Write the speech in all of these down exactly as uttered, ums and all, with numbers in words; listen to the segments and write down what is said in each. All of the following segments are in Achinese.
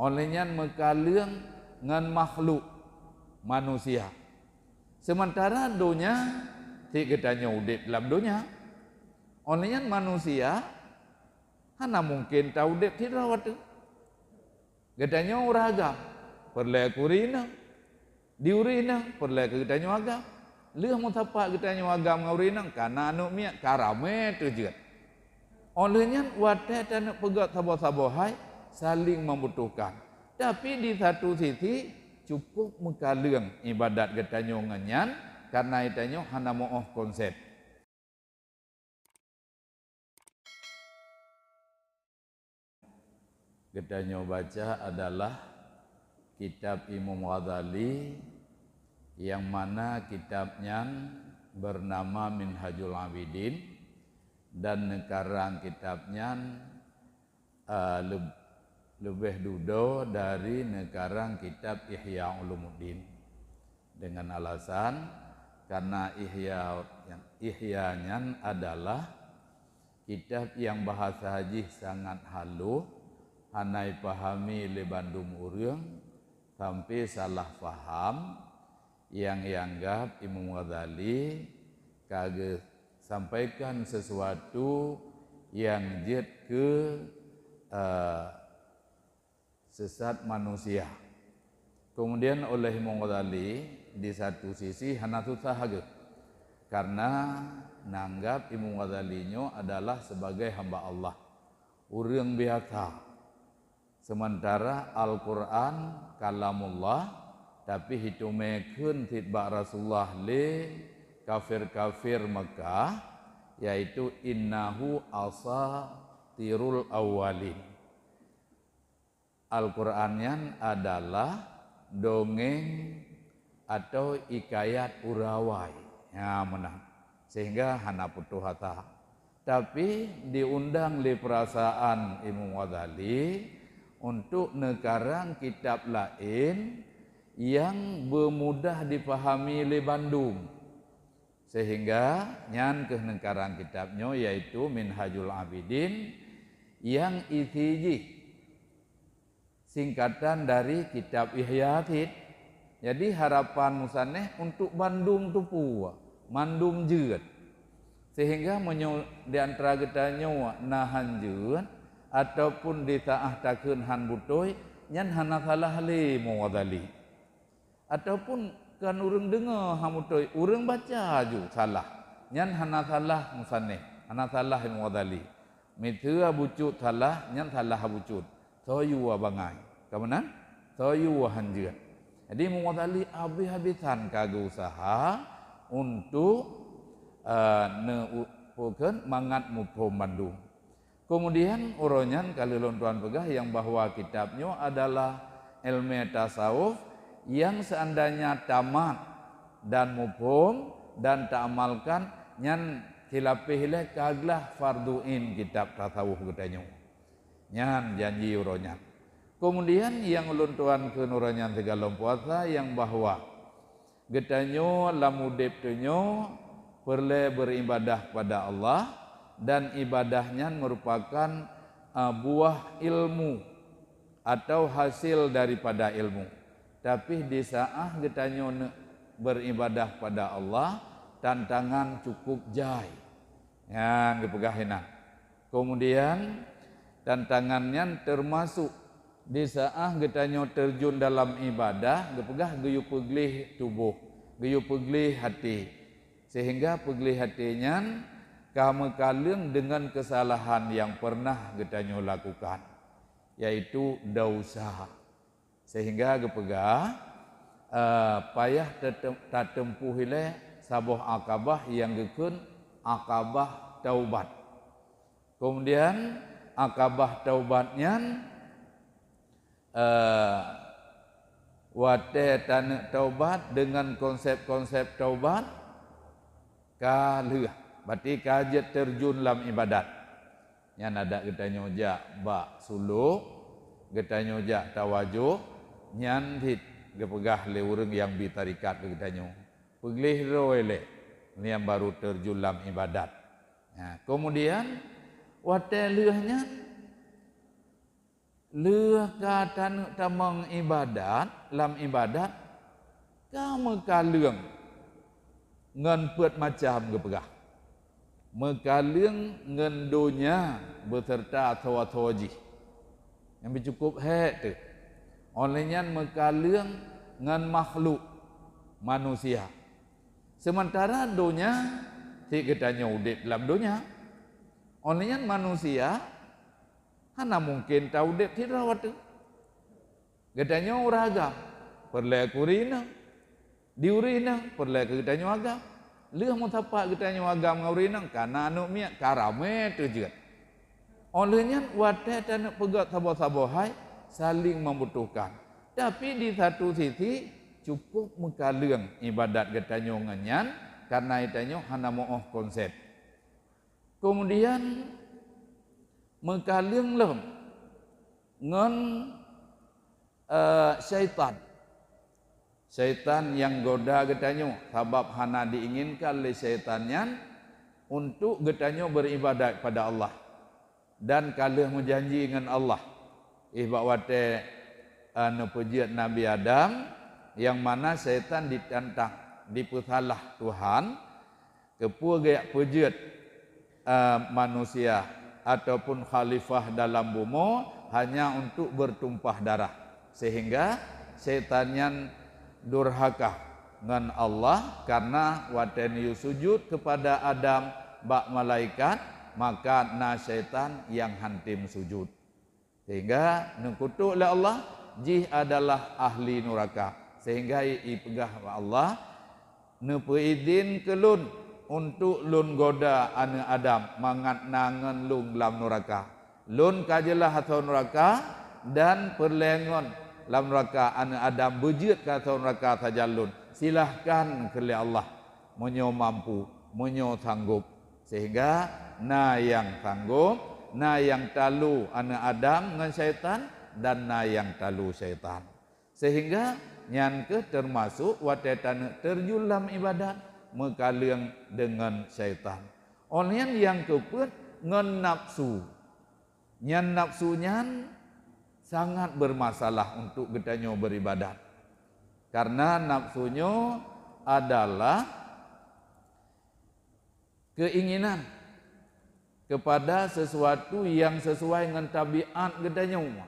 Óh lheueh nyan meukaleueng ngon makhluk manusia. Seumantara donya, cit geutanyoe udeb lam donya. Óh lheueh nyan manusia hana mungken taudeb sidroe watée. Geutanyoe ureuëng agam, peureulée keu ureuëng inong. Di ureuëng inong, peureulée keu geutanyoe agam. Lheueh meusapat geutanyoe agam ngon ureuëng inong, ka na aneuëk miet, ka ramé teuh jeuet. Óh lheueh nyan, watée taneuk peugét saboh-saboh hai, saléng membutuhkan. Tapi di satu sisi, cukup meukaleueng ibadat geutanyoe ngon nyan, karena geutanyoe hana meuoh konsep. Geutanyoe baca adalah kitab Imam Ghazali, yang mana kitab nyan bernama Minhajul Abidin, dan neukarang kitab nyan, eh, leb-, leubeh dudoe dari neukarang kitab Ihya Ulumuddin. Dengan alasan, karena Ihya, Ihya nyan adalah kitab nyang bahasa jih sangat halôh, hana jipahami lé bandum ureuëng, sampai salah paham, nyang jianggab Imam Ghazali ka geusampaikan sesuatu nyang jeuet keu, eh, sesat manusia. Kemudian oleh Imam Ghazali, di satu sisi hana susah geuh, karena nanggab Imam Ghazali nyoe adalah sebagai hamba Allah, ureuëng biasa. Sementara Al-Quran kalamullah, tapi hitomé kheun cit bak Rasulullah lé kafir-kafir Mekah, yaitu innahu asatirul awwalin. Al-Quran nyan adalah dongeng atau hikayat urawai. Ya, meunan. Sehingga hana putôh asa. Tapi diundang lé perasaan Imam Ghazali untuk neukarang kitab laén nyang beumudah dipahami lé bandum. Sehingga nyan keuh neukarang kitab nyoe, yaitu Minhajul Abidin, nyang isi jih singkatan dari kitab Ihya cit. Jadi, harapan musannif untuk bandum teupeu, mandum jeuet. Sehingga meunyoe di antara geutanyoe na han jeuet, ataupun di saát takheun han beutôi, nyan hana salah lé Imam Ghazali. Ataupun kan ureuëng deungoe han beutôi, ureuëng baca ju salah. Nyan hana salah musannif, hana salah Imam Ghazali. Miseue bucut salah, nyan salah bucut. Soe yue bangai. Ka meunan? Soe yue han jeuet. Jadi, Imam Ghazali habéh-habésan ka geuusaha untuk, eh, neu-, peue kheun, mangat muphom bandum. Kemudian, uroe nyan ka lheueh lôn tuan peugah nyang bahwa kitab nyoe adalah ilmu tasawuf nyang seandainya tamat dan muphom dan taamalkan, nyan silapeh ilée ka glah fardu ain kitab tasawuf geutanyoe. Nyan janji uroe nyan. Kemudian nyang ulôn tuan kheun uroe nyan sigohlom puasa nyang bahwa geutanyoe lam udeb tanyoe peureulée beuribadah kepada Allah, dan ibadah nyan meurupakan, a, buah ilmu atau hasil daripada ilmu. Tapi di saát geutanyoe neuk beuribadah kepada Allah, tantangan cukup jai. Nyan geupeugah inan. Kemudian, tantangan nyan teumasok di saát geutanyoe teurjun dalam ibadah, geupeugah geuyue peugleh tuboh, geuyue peugleh até. Sehingga peugleh até nyan ka meukaleueng deungon keusalahan nyang peureunah geutanyoe lakukan, yaitu desya. Sehingga geupeugah, eh, payah tatem-, tateumpuh ilée saboh akabah nyang geukheun akabah taubat. Kemudian, akabah taubat nyan, eh, watée taneuk taubat deungon konsep-konsep taubat ka lheueh, berarti ka jeuet teurjun lam ibadat. Nyan adak geutanyoe jak bak sulok, geutanyoe jak tawajoh, nyan cit geupeugah lé ureuëng nyang bi tarekat keu geutanyoe. Peugleh droe lé, nyan baru teurjun lam ibadat. Nah, kemudian, watée lheueh nyan, Lheueh ka taneuk tamong ibadat, lam ibadat ka meukaleueng ngon peuet macam geupeugah. Meukaleueng ngon donya beuseureuta asoe-asoe jih. Nyang beucukôp hék teuh. Óh lheueh nyan meukaleueng ngon makhluk, manusia. Seumantara donya, cit geutanyoe udeb lam donya. Óh lheueh nyan manusia hana mungken taudeb sidroe watée. Geutanyoe ureuëng agam, peureulée keu ureuëng inong. Di ureuëng inong, peureulée keu geutanyoe agam. Lheueh meusapat geutanyoe agam ngon ureuëng inong, ka na aneuëk miet, ka ramé teuh jeuet. Óh lheueh nyan, watée taneuk peugét saboh-saboh hai, saling membutuhkan. Tapi di satu sisi, cukup meukaleueng ibadat geutanyoe ngon nyan, kareuna geutanyoe hana meu-óh konsep. Keumudian, meukaleueng lom ngon, eh, syaitan. Syaitan nyang goda geutanyoe, sabab hana diinginkan lé syaitan nyan untuk geutanyoe beuribadat kepada Allah dan ka lheueh meujanji ngon Allah. Ih bak watée, eh, neupeujeuet Nabi Adam, nyang mana syaitan ditantang, dipeusalah Tuhan, keupeue geujak peujeuet, eh, manusia ataupun khalifah dalam bumoe hanya untuk bertumpah darah, sehingga syaitan nyan durhaka ngon Allah, karena watée neuyue sujud kepada Adam bak malaikat, maka na syaitan nyang hantom sujud. Sehingga neukutok lé Allah, jih adalah ahli nuraka. Sehingga i-, ipeugah bak Allah, "Neupeuidin keu lôn untuk lôn goda aneuëk Adam mangat na ngon lôn lam nuraka. Lôn ka jeulaih asoe nuraka dan peureulée ngon lam nuraka aneuëk Adam beujeuet keu asoe nuraka sajan lôn. Silahkan," kheun lé Allah, "meunyoe mampu, meunyoe sanggop." Sehingga na nyang sanggop, na nyang talo aneuëk Adam ngon syaitan, dan na nyang talo syaitan. Sehingga nyan kheueh teumasok watée taneuk teurjun lam ibadat, meukaleueng deungon syaitan. Óh lheueh nyan nyang keupeuet ngon nafsu. Nyan nafsu nyan sangat bermasalah untuk geutanyoe beuribadat. Karena nafsu nyoe adalah keinginan kepada sesuatu yang sesuai ngon tabiat geutanyoe.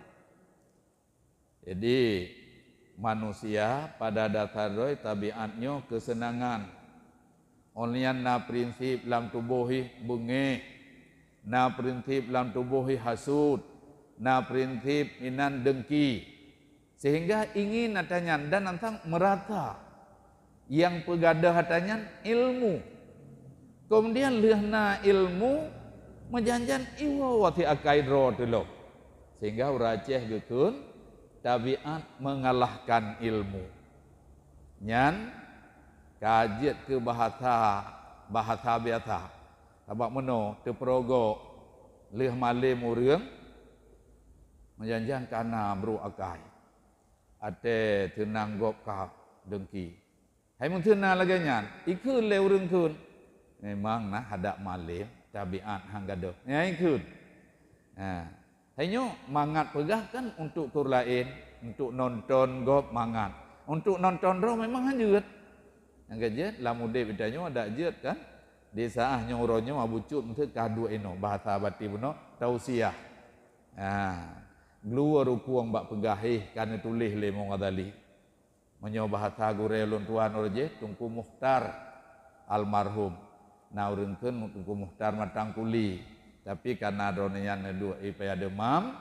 Jadi, manusia pada dasar droe tabiat nyoe keuseunangan. Óh lheueh nyan na prinsip lam tuboh jih beungéh, na prinsip lam tuboh jih hasut, na prinsip inan dengki. Sehingga ingin ata nyan dan antang meurasa nyang peugadôh ata nyan ilmu. Keumudian lheueh na ilmu, meujan-jan iwoe watée akai droe teulom. Sehingga ureuëng Aceh geukheun, tabiat mengalahkan ilmu. Nyan ka jeuet keu bahasa, bahasa biasa. Sabab meunoe teupeurogok lheueh malem ureuëng, meujan-jan ka na brok akai. Até teunang gob ka dengki. Hai meuteuna lagée nyan, ikheun lé ureuëng kheun. Memang na hadak malem, tabiat han gadôh. Nyan ikheun. Ha. Hai nyoe mangat peugah kan untuk keu ureuëng laén, untuk nonton gob mangat. Untuk nonton droe memang han jeuet. Nyang ka jeuet lam udeb geutanyoe adak jeuet kan. Di saah nyoe uroe nyoe Abu Cut meuteun ka duek inoe, bahasa bati bunoe, tausiah. Ha. Geuloe rukueng bak peugah, eh, ka neutuléh lé Imam Ghazali. Meunyoe bahasa gurée ulôn tuan uroe jih, Teungku Mukhtar almarhum. Na ureuëng kheun Teungku Mukhtar Matang Kuli, tapi kana droeneuh nyan neuduek i Paya Deumam,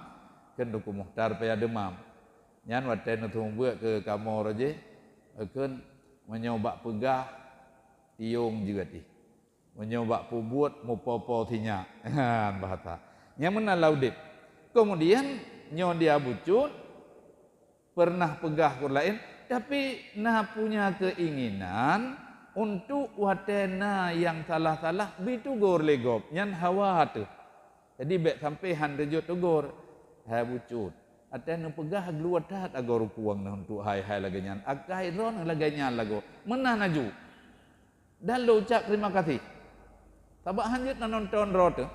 kheun Teungku Mukhtar Paya Deumam. Nyan watée neuseumeubeuet keu kamoe uroe jih, kheun meunyoe bak peugah tiong jeuet ih. Meunyoe bak peubuet meupo-po sinyak. Bahasa. Nyang meunan lam udeb. Keumudian nyoe di Abu Cut pernah peugah keu ureuëng laén, tapi na punya keinginan untuk watée na nyang salah-salah biteugor lé gob, nyan hawa teuh. Jadi bék sampai han teujeuet teugor. Hai Abu Cut, até neupeugah geuloe that agoe rukueng neuh untuk hai-hai lagée nyan. Akai droeneuh lagée nyan lagoe. Meunan laju. Dan lôn ucap terima kasih. Sabab han jeuet na nonton droe teuh.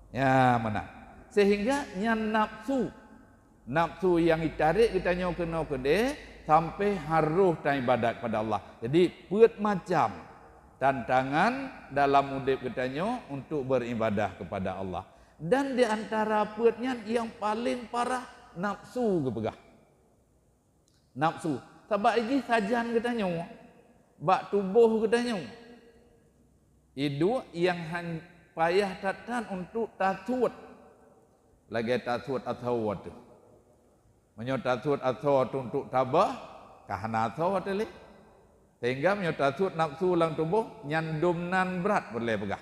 Ya, meunan. Sehingga nyan nafsu. Nafsu nyang jitarek geutanyoe keunoe keudeh sampai harôh taibadat kepada Allah. Jadi, peuet macam tantangan dalam udeb geutanyoe untuk beribadah kepada Allah. Dan di antara peuet nyan nyang paleng parah, nafsu geupeugah. Nafsu. Sabab jih sajan geutanyoe, bak tuboh geutanyoe, iduek nyang han-, payah that-that untuk tasuet. Lagée tasuet asoe teuh. Meunyoe tasuet asoe teuh untuk tabah, ka hana asoe teuh lé. Sehingga meunyoe tasuet nafsu lam tuboh, nyan dum nan brat, boleh peugah.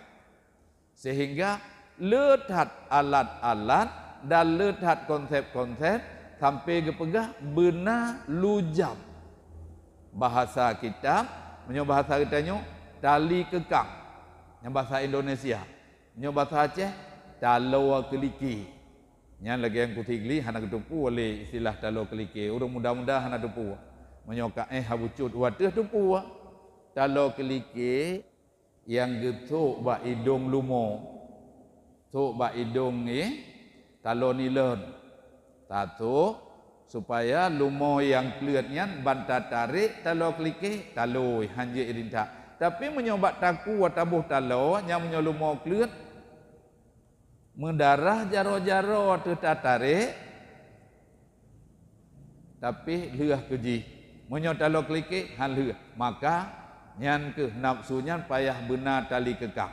Sehingga le that alat-alat dan le that konsep-konsep sampai geupeugah beuna lujam. Bahasa kitab, meunyoe bahasa geutanyoe, tali keukang. Nyang bahasa Indonesia. Nyoe basa Aceh, taloe keulike. Nyan lagée nyang kusigli hana geuteupeue lé istilah taloe keulike. Ureuëng muda-muda hana teupeue. Meunyoe ka éh habucut wateuh teupeue. Taloe keulike nyang geusok bak idong lumo. Sok bak idong ngi taloe nilon. Tasok, supaya lumo nyang kleuet nyan ban tatarek taloe keulike, taloe han jeuet irintak. Tapi meunyoe bak takue taboh taloe, nyan meunyoe lumo kleuet, meudarah jaroe-jaroe teuh tatarek, tapi lheueh keu jih. Meunyoe taloe keulike, han lheueh. Maka, nyan keuh nafsu nyan payah beuna tali keukang.